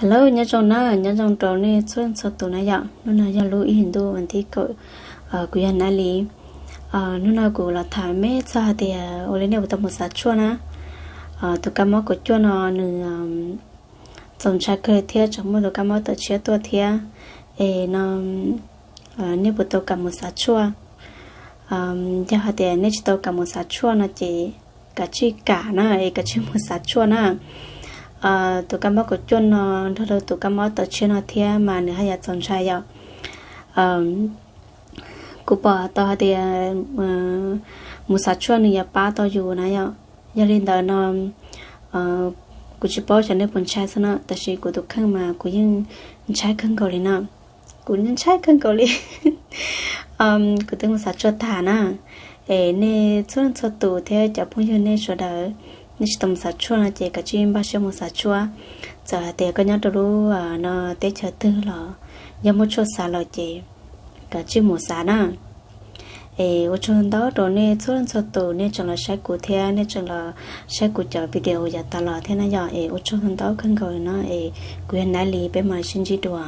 Hello, nyob zoo na, nyob zoo rau nej txhua txhua tus na yom. Hnub no yog lub ib hlis ntuj vas thib kaum, kuv yog Nab Li. Hnub no kuv los tham me txog hais tias ua li nej puas tau mus xav tshuaj na. Tus kab mob kaum cuaj no nws txaus ntshai kawg thiab tseem muaj tus kab mob tawm tshiab tuaj thiab. Es no nej puas tau kam mus xav tshuaj? Yog hais tias nej tsis tau kam mus xav tshuaj no ces kav tsij kam na, es kav tsij mus xav tshuaj na. Tus kab mob kaum cuaj no nrog rau tus kab mob tawm tshiab no thiab mas nws haj yam txaus ntshai yom. Kuv pom tau hais tias mus xav tshuaj nws yuav pab tau yus na yom. Yog li ntawd no kuv tsis paub xyov nej puas ntshai xwb na, tab sis kuv tus kheej mas kuv yeej ntshai kawg nkaus li no. Kuv ntshai kawg nkaus li. Kuv twb mus xav tshuaj tag na. Es nej txhua txhua tus thiab cov phooj ywg nej sawv daws, nej tsis tau mus xav tshuaj no ces kav tsij npaj siab mus xav tshuaj. Txawm hais tias koj nyob rau lub no teb chaws twg los yog muaj tshuaj xav lawm ces kav tsij mus xav na. Es ua tsaug ntau rau nej txhua txhua tus nej tseem los saib kuv thiab nej tseem los saib kuv cov video yav tas los thiab na yom. Es ua tsaug ntau kawg nkaus li no es kuv yog Nab Li, peb mam sib ntsib dua.